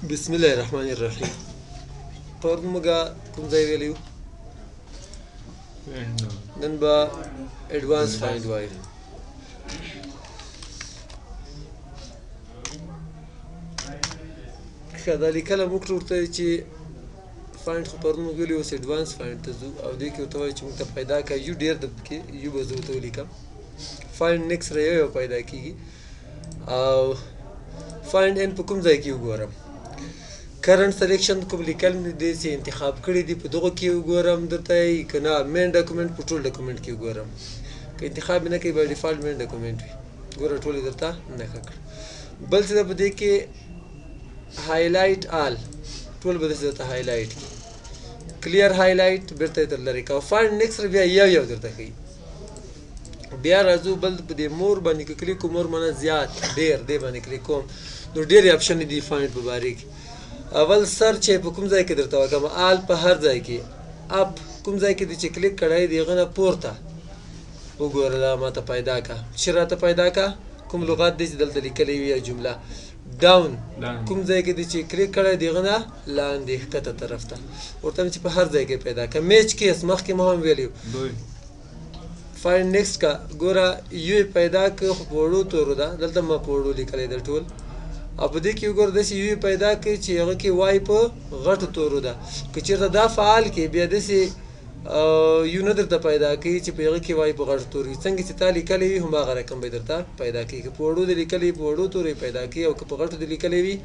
بسم الله الرحمن الرحیم. پرون موږ کوم ځای ویلی وو؟ نن به advance find وایو. ښه، دا لیکله موږ ورته چې find، خو پرون موږ ویلي، اوس advance find ته ځو او دې کې ورته وایو چې موږ ته پیدا کړه یو ډېر د پکې یو به زه ورته ولیکم. find next سره یو یو پیدا کیږي او find n په کوم ځای کې وګورم؟ current selection کوم لیکل مې دي چې انتخاب کړي دي په دغو کې وګورم درته یې، که نه main document، په ټول document کې وګورم؟ که انتخاب مې نه کوي، by default main document وي. ګوره، ټول یې درته نښه کړ. بل څه ده په دې کې؟ highlight all، ټول به داسې درته highlight کړي. clear highlight بیرته یې تر لرې کوه. find next سره بیا یو یو درته ښیي. بیا راځو بل، په دې more باندې که کلیک کوم، more معنی زیات، ډېر، دې باندې کلیک کوم نو ډېرې option دي find په باره کې. اول search په کوم ځای کې درته وکم؟ all، په هر ځای کې. up، کوم ځای کې دې چې کلیک کړی دی هغه نه پورته وګوره، دا ماته پیدا کا، چې راته پیدا کا کوم لغات دی چې دلته لیکلی وي یا جمله. down، کوم ځای کې دې چې کلیک کړی دی هغه نه لاندې ښکته طرف ته ورته چې په هر ځای کې پیدا کا. match case مخکې مو هم ویلی. find next کا، ګوره، یو یې پیدا که، خو په وړو تورو ده. دلته ما په وړو لیکلی ده ټول او په دې کې وګوره، داسې یو یې پیدا کړي چې هغه کې Y په غټو تورو ده. که چېرته دا فعال کې، بیا داسې یو نه درته پیدا کوي چې په هغه کې Y په غټو تورو وي. څنګه چې تا لیکلی وي هماغه رقم به درته پیدا کوي. که په وړو دې لیکلی وي، په وړو تورو یې پیدا کوي او که په غټو دې لیکلی وي،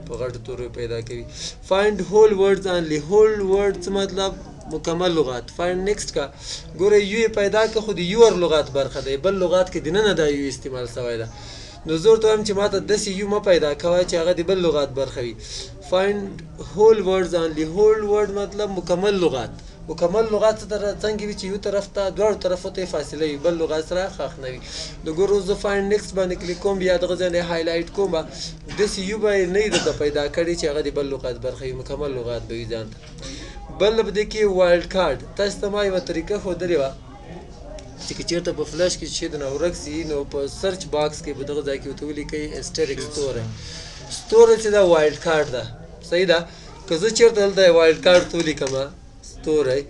په غټو تورو یې پیدا کوي. find whole words only، whole word څه مطلب؟ مکمل لغات. find next کا، ګوره، یو یې پیدا که، خو د your لغات برخه دی، بل لغات کې دننه دا یو استعمال سوی ده. نو زه ورته وایم چې ماته داسې یو مه پیدا کوه چې هغه د بل لغات برخه وي. find whole words only، whole word مطلب مکمل لغات. مکمل لغات څه څنګه وي؟ چې یو طرف ته، دواړو طرفو ته فاصله وي، بل لغات سره ښخ نه وي. نو ګورو، زه find next باندې کلیک کوم، بیا دغه ځای highlight کوم، داسې یو به یې نه درته پیدا کړي چې هغه د بل لغات برخه وي، مکمل لغات به وي ځان ته. بل په دې کې wild card. تاسو ته ما یوه طریقه ښودلې وه چې که چېرته په فلش کې چې د ورک سي، نو په search box کې په دغه ځای کې ورته ولیکئ asterisk، ستوری. ستوری چې دا wild card ده، صحیح ده؟ که زه چېرته دلته wild card ته ولیکم ستوری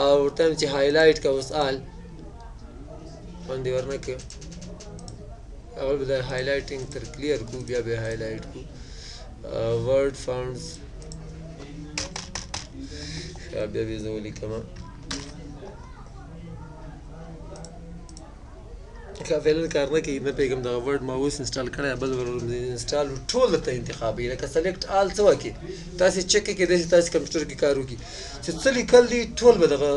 او ورته چې highlight کا، اوس all باندې ورنه که اول به د highlighting تر clear کو، بیا به highlight کو. word founds، بیا به زه ولیکم. که فعلا کار نه کوي، نه پوهېږم. دغه Word ما اوس install کړی، بل ورور مې install. ټول درته انتخابوي، لکه select all څه وکړي تاسې چک کې، داسې تاسې کمپیوټر کې کار وکړي چې څه لیکل دي ټول به دغه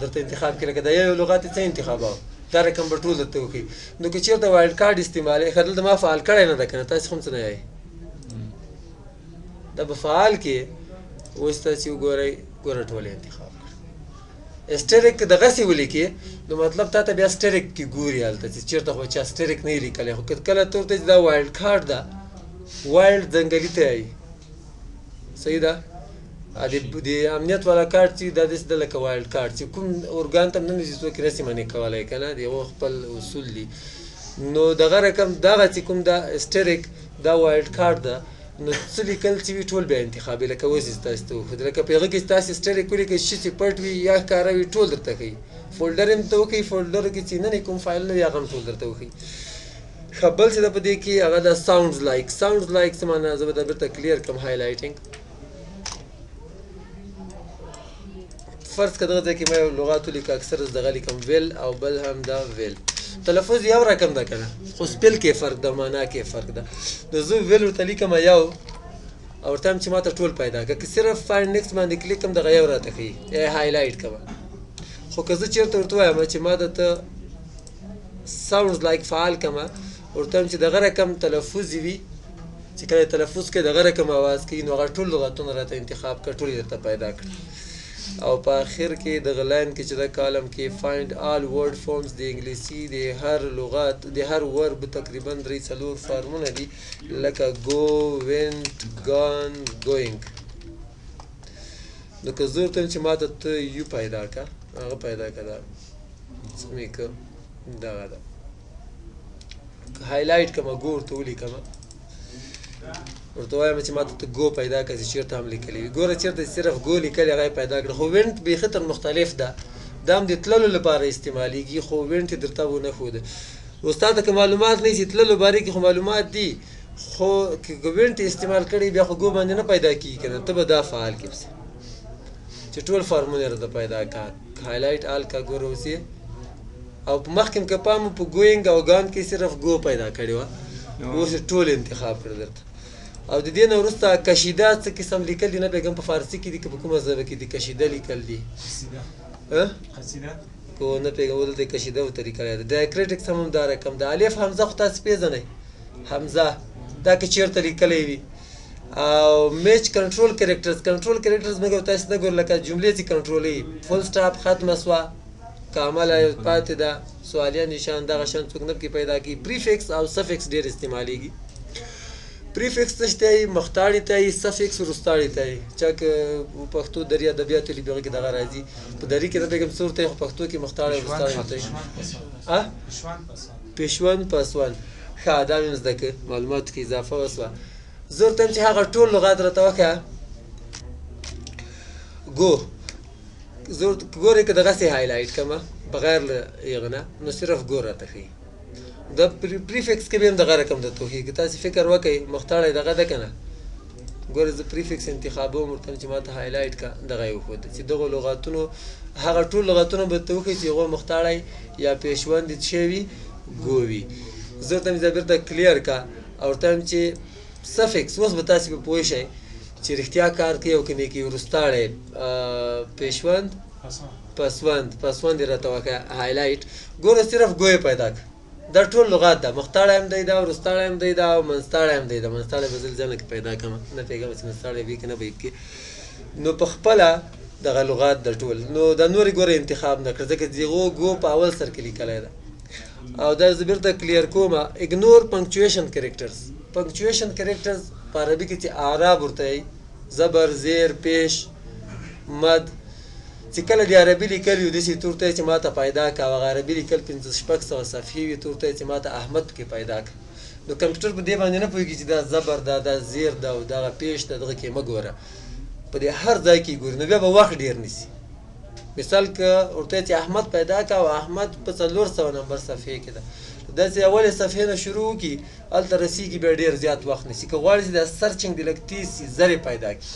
درته انتخاب کړي. لکه د یو لغات یې څه انتخاباوه، دا رقم به ټول درته وکړي. نو که چېرته wild card استعمالوي، ښه، دلته ما فعال کړی نه ده که نه، تاسې خو هم څه نه یایئ، دا به فعال کړي. اوس تاسې وګورئ، ګوره، ټول یې انتخاب کړ. asterisk دغسې ولیکې نو مطلب تا ته بیا asterisk کې ګوري هلته چې چېرته خو چا asterisk نه لیکلی، خو که کله ته ورته چې دا wild card ده، wild ځنګلي ته یایي، صحیح ده؟ د امنیت والا کارت چې دا داسې ده لکه wild card چې کوم ارګان ته هم نه نشي څوک نشي منع کولی که نه، د هغو خپل اصول دي. نو دغه رقم دغه چې کوم دا asterisk دا wild card ده، نو څه لیکل چې وي ټول بیا انتخابي. لکه اوس یې تاسو ته وښودل، لکه په هغه کې چې تاسې asterisk ولیکئ، شي چې پټ وي یا ښکاره وي ټول درته ښیي. folder هم ته وښیي، folder کې چې نه کوم فایل نه وي هغه هم ټول درته وښیي. ښه، بل څه ده په دې کې؟ هغه د sounds like. sounds like څه معنا؟ زه به دا بیرته clear کړم highlighting. فرض که دغه ځای کې ما یو لغات ولیکه، اکثر زه دغه لیکم will او بل هم دا well. تلفظ یو رقم ده که نه، خو spell کې فرق ده، معنا کې فرق ده. نو زه will ورته لیکم یو او ورته هم چې ماته ټول پیدا کړه. که صرف find next باندې کلیک کوم، دغه یو راته ښیي یا highlight کوم. خو که زه چېرته ورته وایم چې ما درته sounds like فعال کړم، ورته هم چې دغه رقم تلفظ وي، چې کله تلفظ کوي دغه رقم اواز کوي، نو هغه ټول لغتونه راته انتخاب کړه، ټول یې درته پیدا کړه. او په اخر کې دغه line کې چې د column کې find all word forms، د انګلیسي د هر لغت، د هر verb تقریبا درې څلور فارمونه دي، لکه go، went، gone، going. نو که زه ورته وایم چې ماته ته یو پیدا که، هغه پیدا که، دا څه مې که دغه ده، highlight کړم، go ورته ولیکم. ورته وایم چې ماته ته go پیدا کړه چې چیرته هم لیکلی وي. ګوره چیرته چې صرف go لیکلی هغه یې پیدا کړه، خو went بیخي تر مختلف ده، دا هم د تللو لپاره استعمالیږي، خو went یې درته ونه ښوده. استاد ته که معلومات نه چې تللو باره کې خو معلومات دي، خو که went استعمال کړي بیا خو go باندې نه پیدا کیږي که نه، ته به دا فعال کړې پسې چې ټول فارمونه راته پیدا کا، highlight all کا. ګوره اوس یې او په مخکې که پام په going او gone کې صرف go پیدا کړې وه، اوس یې ټول انتخاب کړ درته. او د دې نه وروسته کشیده څه قسم لیکل دي نه پوهېږم، په فارسي کې دي که په کومه ژبه کې دي کشیده لیکل دي. قصیده کو نه پوهېږم، دلته یې کشیده ورته لیکلی ده. diacritics هم همدا رقم ده. الف همزه خو تاسو پېژنئ، همزه دا که چېرته لیکلی وي. او match control characters، control characters موږ تاسو نه ګورو، لکه جملې چې کنټرولوي، full stop ختمه سوه، کامه لا یو پاتې ده، سوالیه نشان دغه شان څوک نه پکې پیدا کوي. prefix او suffix ډېر استعمالیږي. prefix څه شی دی؟ مختاړي ته یي، suffix وروستاړي ته یي. چا که پښتو دري ادبیات ویلي بیا کې دغه راځي، په دري کې نه پوهېږم څه ورته، خو پښتو کې مختاړی وروستاړی ورته یي. پیشوند پسوند. ښه دا مې هم زده کړه، معلوماتو کې اضافه وسوه. زه ورته وایم چې هغه ټول لغات راته وښیه. go زه ورته ګورئ که دغسې highlight کړم بغیر له هغه نه، نو صرف go راته ښیي. د prefix کې به هم دغه رقم درته وښیي. که تاسې فکر وکړئ مختاړی دغه ده که نه، ګوره زه prefix انتخابوم، ورته چې ماته highlight کا، دغه یې وښوده چې دغو لغاتونو هغه ټول لغاتونه به درته وښیي چې هغو مختاړی یا پیشوند یې څه وي، go وي. زه ورته وایم چې دا بېرته clear کا، او ورته وایم چې suffix اوس به تاسې په پوه شئ چې رښتیا کار کوي او که نه کوي. وروستاړی پیشوند پسوند، پسوند یې راته وښیه highlight. ګوره صرف go یې پیدا کړه. دا ټول لغات ده، مختاړی هم دی دا، وروستاړی هم دی دا، او منځتاړی هم دی دا. منځتاړی به زه ځانه کې پیدا کړم، نه پوهېږم چې منځتاړی وي که نه به یې کې. نو په خپله دغه لغات ده ټول. نو دا نورې ګوره انتخاب نه کړه، ځکه چې هغو go په اول سر کې لیکلی ده. او دا زه بېرته clear کوم. ignore punctuation characters، punctuation characters په عربي کې چې اعراب ورته وایي، زبر زیر پیش مد، چې کله د عربي لیکل یو داسې تور ته چې ماته پیدا که، او هغه عربي لیکل 500-600 صفحې وي، تور ته چې ماته احمد پکې پیدا که. نو کمپیوټر په دې باندې نه پوهېږي چې دا زبر ده، دا زیر ده، او دغه پیش ده، دغه کې مه ګوره، په دې هر ځای کې ګوري، نو بیا به وخت ډېر نیسي. مثال که ورته چې احمد پیدا که، او احمد په 400 نمبر صفحې کې ده، داسې اولې صفحې نه شروع وکړي هلته رسېږي، بیا ډېر زیات وخت نیسي. که غواړي چې دا searching دې لږ تیز سي، زر یې پیدا کړي،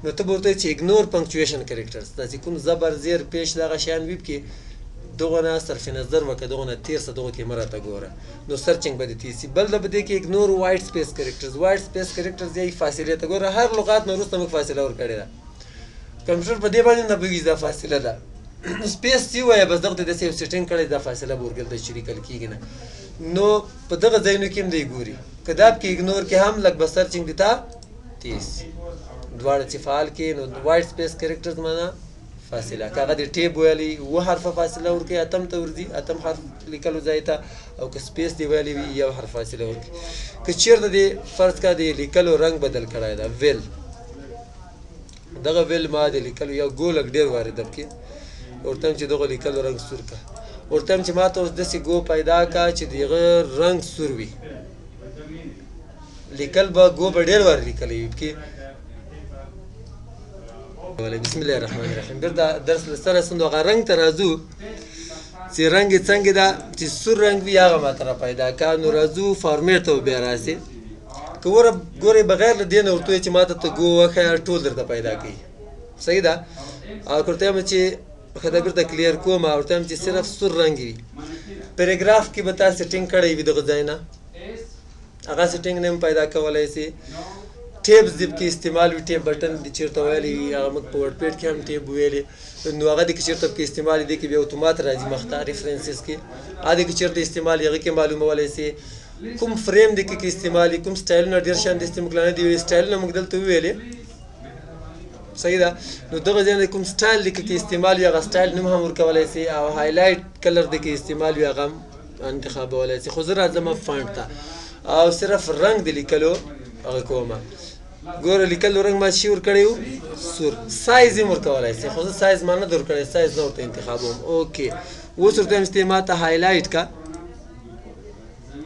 نو ته به ورته چې ignore punctuation characters، دا چې کوم زبر زیر پیش دغه شیان وي پکې، دغه نه صرف نظر وکړه، دغه نه تېر سه، دغه کې مه راته ګوره، نو searching به دې تیز سي. بل ده په دې کې ignore white space characters، white space characters یې فاصلې ته ګوره، هر لغات نه وروسته موږ فاصله ورکړې ده. کمپیوټر په دې باندې نه پوهېږي چې دا فاصله ده، space څه وایي، بس دغه ته داسې یو setting کړی، دا فاصله به ورګرځي چې لیکل کېږي نه. نو په دغه ځایونو کې هم دی ګوري، که دا پکې ignore کې هم لږ به searching دې ته تیز سي. دواړه چې فعال کې، نو white space characters معنا فاصله، که هغه د tab ویلی اووه حرفه فاصله ورکوي اتم ته ورځي، اتم حرف لیکلو ځای ته، او که space دی ویلی وي یو حرف فاصله ورکوي. که چېرته دې فرض کا د لیکلو رنګ بدل کړی ده، ویل دغه ویل ما د لیکلو یو go لږ ډېر وارد پکې، ورته چې دغه لیکلو رنګ سور کا، ورته چې ماته اوس داسې go پیدا کا چې د هغه رنګ سور وي، لیکل به go به ډېر وار لیکلی وي پکې. بسم الله الرحمن الرحیم. بیرته درس له سره سندو هغه رنګ ته راځو چې رنګ یې څنګه ده، چې سور رنګ وي هغه ماته را پیدا کا. نو راځو format ته بیا راسي، که وره ګورې بغیر له دې نه ورته وایي چې ماته ته go وښیه، ټول درته پیدا کوي، صحیح ده. او که ورته وایم چې ښه دا بیرته clear کوم، ورته وایم چې صرف سور رنګ وي. paragraph کې به تا setting کړی وي دغه ځای نه، هغه setting نه هم پیدا کولی سي. tabs دې پکې استعمال وي، tab button دې چېرته ویلی وي، هغه موږ په WordPad کې هم tab ویلې، نو هغه دې که چېرته پکې استعمال وي، دې کې بیا اتومات راځي مخته references کې، هغه دې که چېرته استعمال وي هغه کې معلومولی سي. کوم فریم دې کې استعمال وي، کوم سټایلونه، ډېر شیان دې موږ لا نه دي ویلي، سټایلونه موږ دلته وویلې، صحیح ده. نو دغه ځای نه کوم سټایل دې کې استعمال وي هغه سټایل نوم هم ورکولی سي، او highlight color دې کې استعمال وي هغه هم انتخابولی سي. خو زه راځم font ته او صرف رنګ د لیکلو هغه کومه. ګوره لیکلو رنګ ما شي ورکړی و سور، سایز یې ورکولی سي، خو زه سایز ما نه درکړی، سایز نه ورته انتخابوم. okay اوس ورته وایم چې ما ته highlight کا،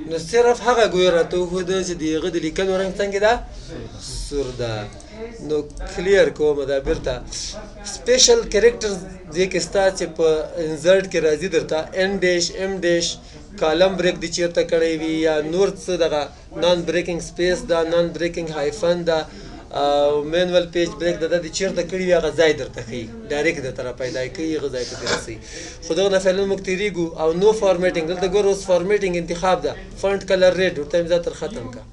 نو صرف هغه ګویا راته وښوده چې د هغه د لیکلو رنګ څنګه ده؟ سور ده. نو clear کوم دا. بیرته special characters دې کې ستا چې په insert کې راځي درته en dash، em dash، column break دی چیرته کړی وي یا نور څه، دغه non breaking space دا، non breaking hyphen دا او manual page break دا د چیرته کړی وي هغه ځای درته ښیي، direct درته را پیدا کوي، هغه ځای ته دې رسوي. خو دغه نه فعلا موږ تېرېږو. او no formatting، دلته ګوره اوس formatting انتخاب ده، font color red ورته امضا تر ختم کا،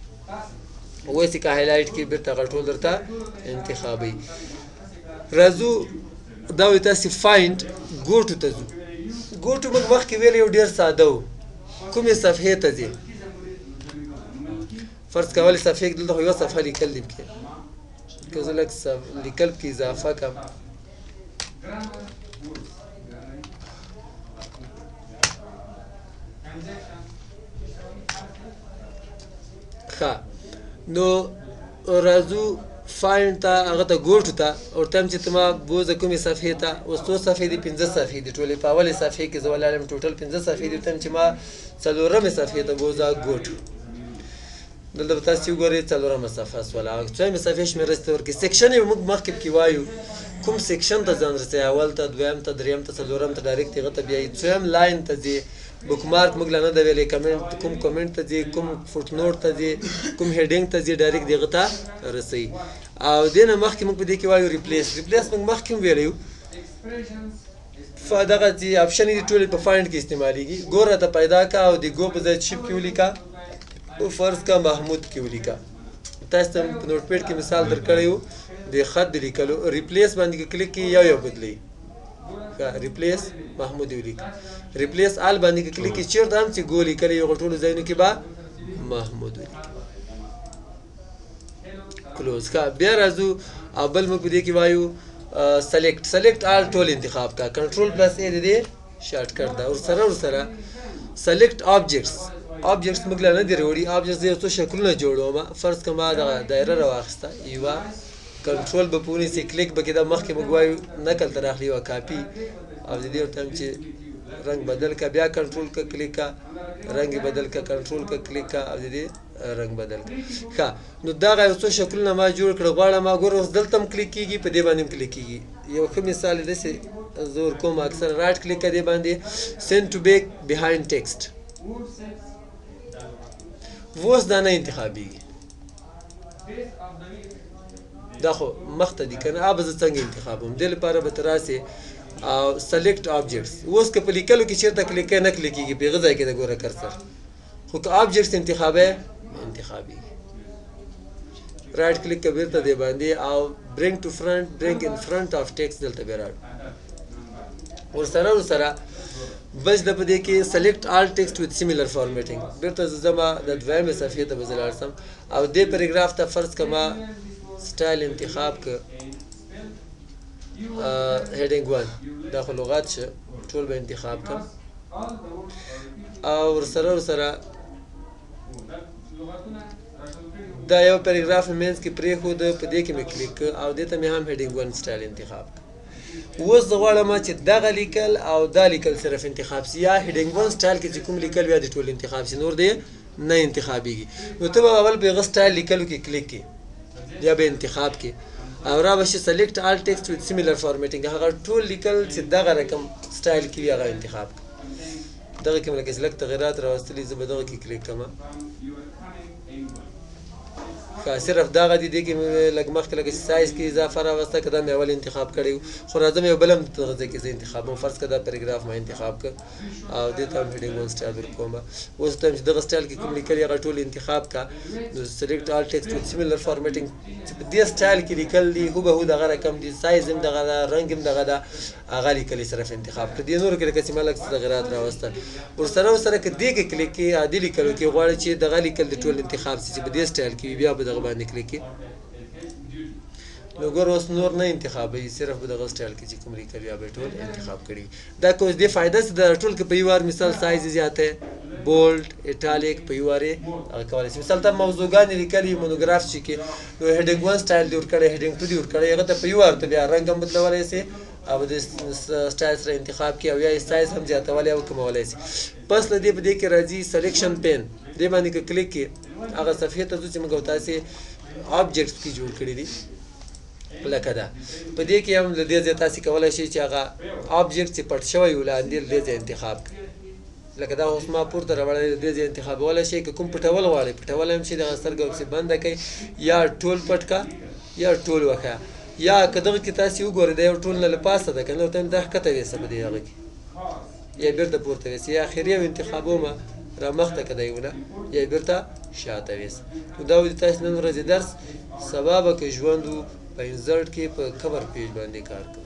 وایسي که highlight کې بیرته هغه ټول درته انتخابوي. راځو دا وایي تاسې find go to ته ځو. go to موږ مخکې ویلی یو ډېر ساده و، کومې صفحې ته ځې؟ فرض کولې صفحې دلته خو یوه صفحه لیکل دي پکې، که زه لږ لیکل پکې اضافه کړم. ښه نو راځو find ته، هغه ته go to ته ورته هم چې ته ما بوځه کومې صفحې ته. اوس څو صفحې دي؟ پنځه صفحې دي ټولې. په اولې صفحې کې زه ولاړ یم، total پنځه صفحې دي. ورته هم چې ما څلورمې صفحې ته بوځه، go to. دلته به تاسو وګورئ څلورمه صفحه سوله. هغه څویمې صفحې شمېره چې ورکړي. section یې موږ مخکې پکې وایو کوم section ته ځان رسوي، اول ته، دویم ته، دریم ته، څلورم ته، direct هغه ته بیایي. څویم line ته ځي. bookmark موږ لا نه ده ویلې، کمنټ کوم comment ته ځي، کوم footnote ته ځي، کوم heading ته ځي، direct هغه ته رسوي. او دې نه مخکې موږ په دې کې وایو replace. replace موږ مخکې هم ویلی وو، دغه چې option دي ټولې په find کې استعمالیږي. ګوره ته پیدا کا او د go په ځای شپ کې ولیکه، فرض کا محمود کې ولیکه. تاسو ته په Notepad کې مثال درکړی وو د خط د لیکلو. replace باندې که کلیک کې یو یو بدلی، replace محمود ولیک. replace all باندې که کلیک کې چیرته هم چې go لیکلی یو ټولو ځایونو کې به محمود ولیک. close کا. بیا راځو او بل موږ په دې کې وایو select. select all ټول انتخاب کا، control plus A دې shortcut ده. ورسره ورسره select objects. objects موږ لا نه دي راوړي. objects یو څو شکلونه جوړوم. فرض که ما دغه دایره راواخیسته، یوه کنټرول به په ونیسي، کلیک به کې دا مخکې موږ وایو نقل ته راخلي، یوه کاپي، او د دې ورته هم چې رنګ بدل کا، بیا کنټرول کا کلیک کا، رنګ یې بدل کا، کنټرول کا کلیک کا او د دې رنګ بدل کا. ښه نو دغه یو څو شکلونه ما جوړ کړل. غواړم ما ګوره اوس دلته هم کلیک کېږي، په دې باندې هم کلیک کېږي. یو ښه مثال یې داسې زور کوم، اکثر right click کا دې باندې send to back behind text. اوس دا نه انتخابېږي، دا خو مخته دي که نه، به زه څنګه انتخابوم؟ دې لپاره به ته راسې او select objects. اوس که په لیکلو کې چېرته کلیک کوې نه کلیک کېږي، په هغه ځای کې د ګوره cursor، خو که objects انتخابوې انتخابېږي. right click که بیرته دې باندې او bring to front، bring in front of text دلته بیا راوړ. ورسره ورسره بس د په دې کې select all text with similar formatting. بیرته زه ځم د دویمې صفحې ته به زه لاړ شم او دې پاراګراف ته فرض که ما سټایل انتخاب که heading 1، دا خو لغات شه، ټول به انتخاب کم او ورسره ورسره دا یو پاراګراف مینځ کې پرېښود، په دې کې مې کلیک کړ او دې ته مې هم heading 1 سټایل انتخاب کړ. اوس زه غواړم چې دغه لیکل او دا لیکل صرف انتخاب سي، یا heading 1 سټایل کې چې کوم لیکل بیا د ټول انتخاب سي، نور دی نه انتخابېږي. نو ته به اول په هغه سټایل لیکلو کې کلیک کې، بیا به انتخاب کې او را به شي select all text with similar formatting، هغه ټول لیکل چې دغه رقم سټایل کې وي هغه انتخاب کړه. دغه کې مې لکه لږ تغیرات راوستلي، زه به دغه کې کلیک کړم. ښه صرف دغه دي، دې کې مې لږ مخکې لکه چې سایز کې اضافه راوسته، که دا مې اول انتخاب کړی و، خو راځم یو بل هم دغه ځای کې زه انتخابوم. فرض که دا پاراګراف ما انتخاب کړ او دې ته هم heading 1 سټایل ورکوم. اوس ته چې دغه سټایل کې کوم لیکل هغه ټول انتخاب کا، نو select all text with similar formatting چې په دې سټایل کې لیکل دي هوبهو دغه رقم دي، سایز هم دغه ده، رنګ هم دغه ده، هغه لیکل صرف انتخاب کړه. دې نورو کې لکه چې ما لږ څه تغیرات راوستل. ورسره ورسره که دې کې کلیک کې عادي لیکلو کې غواړي چې دغه لیکل د ټول انتخاب سي چې په دې سټایل کې وي، بیا به دغه باندې کلیک کې. نو ګور اوس نور نه انتخابوي، صرف به دغه سټایل کې چې کوم لیکل بیا به ټول انتخاب کړي. دا کوس دې فایده څه ده ټول کې په یو وار مثال سایز زیاته، bold، italic په یو وار یې هغه کولی شي. مثال ته موضوعګانې لیکلي monograph چې کې نو heading 1 سټایل دې ورکړی، heading 2 دې ورکړی، هغه ته په یو وار ته بیا رنګ هم بدلولی شي او د سټایل سره انتخاب کې او یا یې سایز هم زیاتولی او کمولی شي. پس له دې په دې کې راځي selection pane. دې باندې که کلیک کې، هغه صفحې ته ځو چې موږ تاسې objects کې جوړ کړي دي. لکه دا په دې کې هم له دې ځایه تاسې کولی شئ چې هغه object چې پټ شوی و لاندې، له دې ځایه انتخاب کړئ. لکه دا اوس ما پورته راوړی، له دې ځایه انتخابولی شئ. که کوم پټول غواړئ، پټولی هم شئ. دغه سترګه ورپسې بنده کړئ، یا ټول پټ کا یا ټول وښیه. یا که دغه کې تاسې وګورئ، دا یو ټول نه له پاسه ده که نه، ورته دا ښکته ویسه په دې هغه کې، یا بیرته پورته ویسه، یا اخري یو انتخابومه را مخته که دی ونه، یا بیرته شاته ویسه. نو دا و د تاسې نن ورځې درس. سبا به که ژوند و، په insert کې په cover page باندې کار کوو.